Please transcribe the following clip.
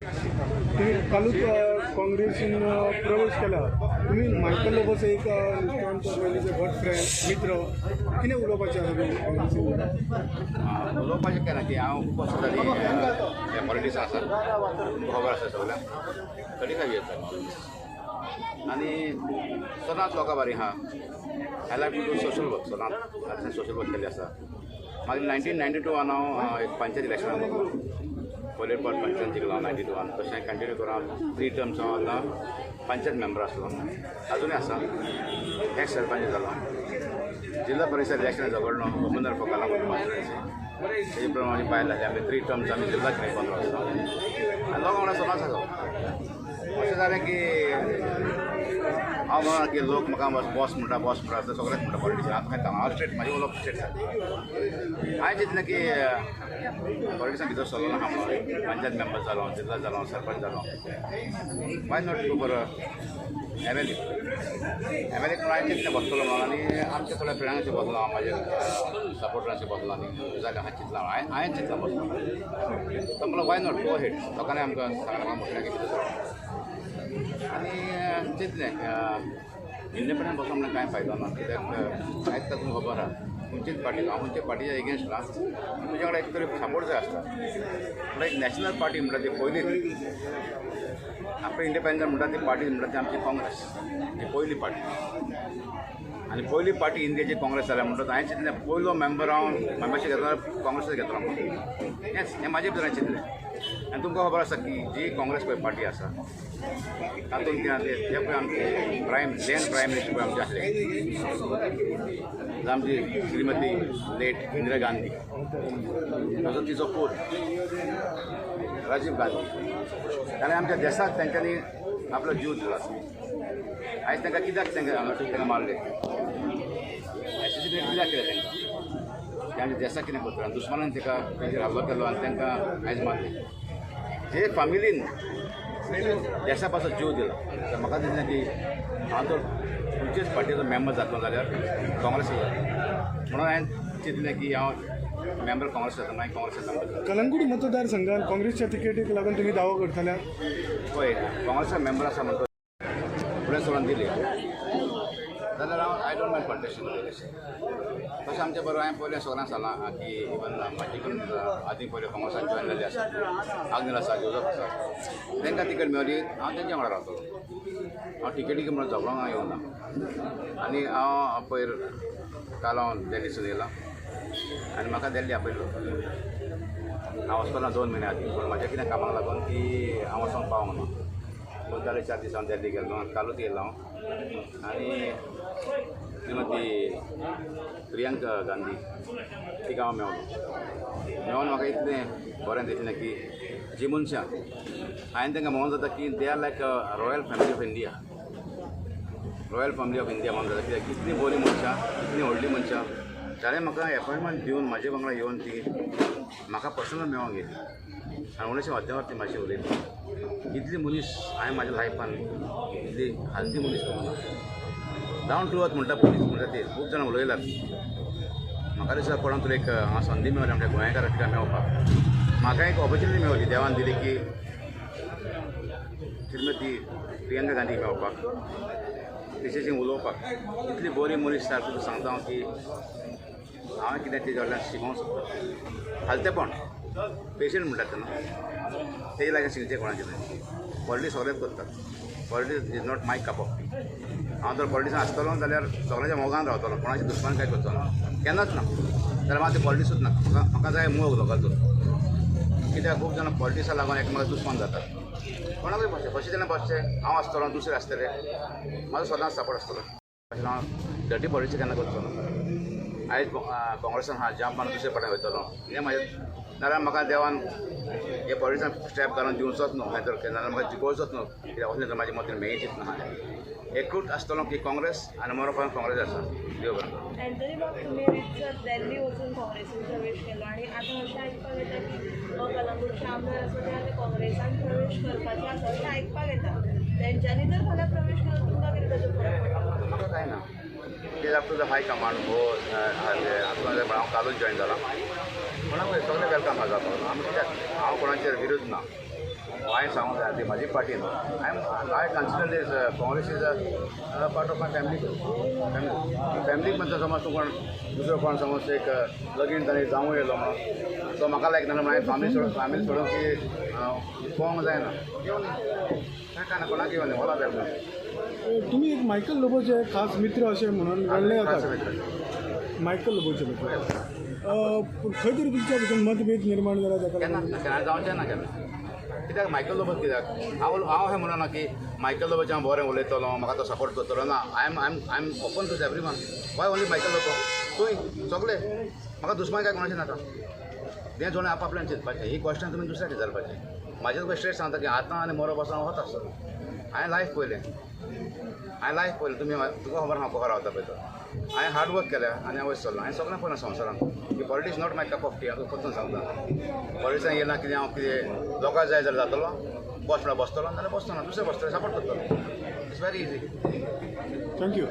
तुम्ही कालूच काँग्रेसीन प्रवेश केला. तुम्ही मायकल लोबोस एक निश्ठावंत घट फ्रेंड मित्र, कितें उलोवपाचें आसा तुमी काँग्रेसीन? उलोवपाचें काय ना की हांव खूब वर्सां जालीं पॉलिटिक्स आसा, तुमकां खबर आसा सगळ्यांक. 35 इयर्स जाली आनी सदांच लोकां बारी आहा. I like to do social work. सदांच हांवें सोशल वर्क केल्लें आसा. मागीर 1992 हांव एक पंचायत इलेक्शनाक वतलो, पयले पावट पंचायत जिखलो हांव 92. तशें कंटिन्यू करून हांव 3 टर्म्स हांव आतां पंचायत मेंबर आसलो, अजुनूय आसा. एक्स सरपंच जालो, जिल्हा परिशद इलेक्शन झगडलो बंदर फोकाला कॉन्स्टिट्युएन्सी. तेजे प्रमाणे म्हजी बायल जाली. आमी 3 टर्म्स आमी जिल्हा पंदरा आसलो आनी लोकां वांगडा सदांच आसा. अशें जालें की हांव म्हणा की लोक म्हाका बॉस म्हणटा, बॉस म्हणटा, सगळेच म्हणटा पॉलिटिशन. हांव काय हांव स्ट्रेट, म्हाजें उलोवप स्ट्रेट जालें. हांवें चिंतलें की पॉलिटिक्सान भितर सरलो ना म्हणून, पंचायत मेंबर जालो, जिल्हा जालो, सरपंच जालो, why not go for MLA? MLA म्हणून हांवें चिंतलें बसतलो म्हणून. आनी आमच्या थोड्या फ्रेंडांशी बसलो हांव, म्हाजे सपोर्टरांशी बसलो आनी जालें. हांवें चिंतलां, हांवें चिंतलां बसलो तो म्हणलो why not go head. लोकांनी आमकां सांगलें, म्हाका म्हटलें की भितर सर. आनी चिंतलें इंडिपेंडंट बसलो म्हणल्यार कांय फायदो ना, कित्याक आयज तातूंत खबर आहा खंयचीच पार्टी, हांव खंयच्या पार्टीच्या एगेन्स्ट ना, तुज्या कडेन एक तरी सपोर्ट जाय आसता. म्हणल्यार एक नॅशनल पार्टी म्हणटा ती पयलीच आपली इंडिपेंडंट म्हणटा ती पार्टी म्हणटा ती आमची काँग्रेस, ही पयली पार्टी. आनी पयली पार्टी इंडियाची काँग्रेस जाल्या म्हणटकच हांवें चिंतलें पयलो मेंबर हांव मेंबरशीप घेतलो काँग्रेसीच घेतलो म्हणून. हेंच हें म्हाजे भितर हांवें चिंतलें. आनी तुमकां खबर आसा की जी काँग्रेस पळय पार्टी आसा तातूंत कितें आसलें ते पळय आमचे प्रायम then prime minister पळय आमचे आसले आमची श्रीमती लेट इंदिरा गांधी, तसो तिचो पूत राजीव गांधी, ताणें आमच्या देशाक तेंच्यांनी आपलो जीव दिलो. आयज तांकां कित्याक तांकां मारले, एसेसिनेट कित्याक केलें तांकां? ते आमच्या देशाक कितें करता आनी दुस्मानान ताका तेंचेर हल्लो केलो आनी तांकां आयज मारले. जे फामिलीन देशा पासून जीव दिला, तर म्हाका दिसलें की हांव तर खंयचेच पार्टीचो मेंबर जातलो जाल्यार काँग्रेस जातलो म्हणून हांवें चिंतलें की हांव मेंबर काँग्रेस जाता, मागीर काँग्रेस मेंबर. कलंगूट मतदारसंघात काँग्रेसच्या तिकेटीक लागून तुम्ही दावो करतल्या? पळय, काँग्रेसा मेंबर आसा म्हणटो फुडें सरून दिली जाल्यार हांव I don't mind contesting election. तशें आमच्या बरोबर हांवें पयलें सगळ्यांक सांगलां की इवन म्हाजे कडेन आदीं पयलें काँग्रेसान जॉयन जाल्ले आसा, आग्नेल आसा, जोजफ आसा, तांकां तिकेट मेवली, हांव तेंच्या वांगडा रावतलो. हांव तिकेटीक म्हणून झगडोंक हांव येवना. आनी हांव पयर काल हांव दिल्लीसून येयलां आनी म्हाका दिल्ली आपयलो. हांव वचपाक ना 2 म्हयने आदीं, पूण म्हाज्या कितें कामाक लागून की हांव वचोंक पावोंक ना. दोन जाले 4 दीस हांव दिल्ली गेल्लो आनी कालूच येयलो हांव. आनी श्रीमती प्रियंका गांधी तिका हांव मेवलो. मेळोन म्हाका इतलें बरें दिसलें की जी मनशां हांवें तांकां म्हणून जाता की they are like royal family of India, royal family of India म्हणून जाता. कित्याक इतलीं बरीं मनशां, इतलीं व्हडलीं मनशां जाणें म्हाका एपॉयंटमेंट दिवन म्हाजे वांगडा येवन ती म्हाका पर्सनल मेळोंक गेली आनी उणेशे माध्यमार ती मातशी उलयली. इतली मनीस हांवें म्हाज्या लायफान इतली हालती मनीस करूंक ना. डावन टू अर्थ म्हणटा मनीस म्हणटा ते खूब जाणां उलयलात. म्हाका दिसता कोणाक तरी एक हांगा संदी मेळ्ळी आमच्या गोंयकाराक तिका मेळपाक, म्हाका एक ऑपॉर्च्युनिटी मेळ्ळी, देवान दिली की श्रीमती प्रियंका गांधी मेळपाक, तिचेशी उलोवपाक. इतली बरी मनीस सारकी तुका सांगता हांव की हांवें कितें तेजे कडल्यान शिकोवंक सोदता. हालतेपण पेशंट म्हणटात तेन्ना तेजे लागीं शिकचें कोणाचें न्हय. पॉलिटिक्स सगळेच करतात, politics is not my cup of tea. हांव जर पॉलिटिक्सान आसतलो जाल्यार सगळ्यांच्या मोगान रावतलो, कोणाचे दुस्मान काय करचो ना, केन्नाच ना. जाल्यार म्हाका ते पॉलिटिक्सूच नाका. म्हाका म्हाका जाय मोग लोकांचो. कित्याक खूब जाणां पॉलिटिक्सा लागून एकामेकाक दुस्मान जातात. कोणाकूय बसचें कशें जाणां बसचें, हांव आसतलो दुसरे आसतले, म्हाजो सदांच सपोर्ट आसतलो. अशें हांव डर्टी पॉलिटिक्स केन्ना करचो ना. आयज काँग्रेसान हा जंप मारून दुसरे पाट्यान वयतलो हें म्हाजें, नाजाल्यार म्हाका देवान हे पॉलिटिक्सान स्टेप घालून दिवचोच न्हू, खंय तर नाजाल्यार म्हाका जिखोवचोच न्हू. कित्याक वचलें तर म्हाज्या मतीन मेय चिंतना एकूच आसतलो की काँग्रेस आनी मरोपान काँग्रेस आसा. देव बरें करूं. एंथनी बाब, तुमी रितसर दिल्ली वचून काँग्रेसीन प्रवेश केलो आनी आतां अशें आयकपाक येता की कलंगूटचे आमदार आसा ते आतां काँग्रेसान प्रवेश करपाचे आसा अशें आयकपाक येता. तेंच्यांनी जर फाल्यां प्रवेश केलो तुमकां कितें ताचो फरक पडटलो? म्हाका कांय ना, ते up to the high command हो. आतां हांव कालूच जॉयन जाला, कोणाकूय सगळे welcome आसा. आमी कित्याक हांव कोणाचेर विरोध ना. हांवें सांगूंक जाय ती म्हाजी पार्टी न्हू. I consider this Congress is a part of my family. Family म्हणटा समज तूं कोण दुसरो कोण समज एक लगीन ताणें जावूं येयलो म्हणून तो म्हाका लायक ना म्हणून हांवें फॅमिली सोडून फॅमिली सोडून की पळोवंक जायना, घेवन काय काय ना कोणाक घेवन होला फॅमिली. तुमी एक मायकल लोबोचे खास मित्र अशें म्हणून गणले जातात. मायकल लोबोचे मित्र, पूण खंय तरी तुमच्या भितर मतभेद निर्माण जाला ताका केन्ना लागून? केन्ना जावचें ना केन्ना. कित्याक मायकल लोबो कित्याक हांव अशें म्हणना की मायकल लोबोचें हांव बरें उलयतलो, म्हाका तो सपोर्ट करतलो ना. I am open to every one. Why only Michael Lobo? तूंय सगळे म्हाका दुस्मान काय कोणाचें नाका. तें जोणे आप आपल्यान चिंतपाचें. ही क्वेश्चन तुमी दुसऱ्याक विचारपाचें. म्हाजें तुका स्ट्रेट सांगता की आतां आनी मरोप आसा हांव वता आसतलो. हांवें लायफ पळयलें, हांवें लायफ पळयलें. तुमी तुका खबर हांव कसो रावता पळय तो. हांवें हार्ड वर्क केल्या आनी हांव वयर सरलो. हांवें सगळें पळयलां संवसारान की politics not my cup of tea. हांव तुका परतून सांगता, पॉलिटिक्सान येयला कितें हांव कितें लोकांक जाय जाल्यार जातलो, बस म्हळ्यार बसतलो, नाल्यार बसतो ना, दुसरें बसतले, सपोर्ट करतलो. It's very easy. Thank you.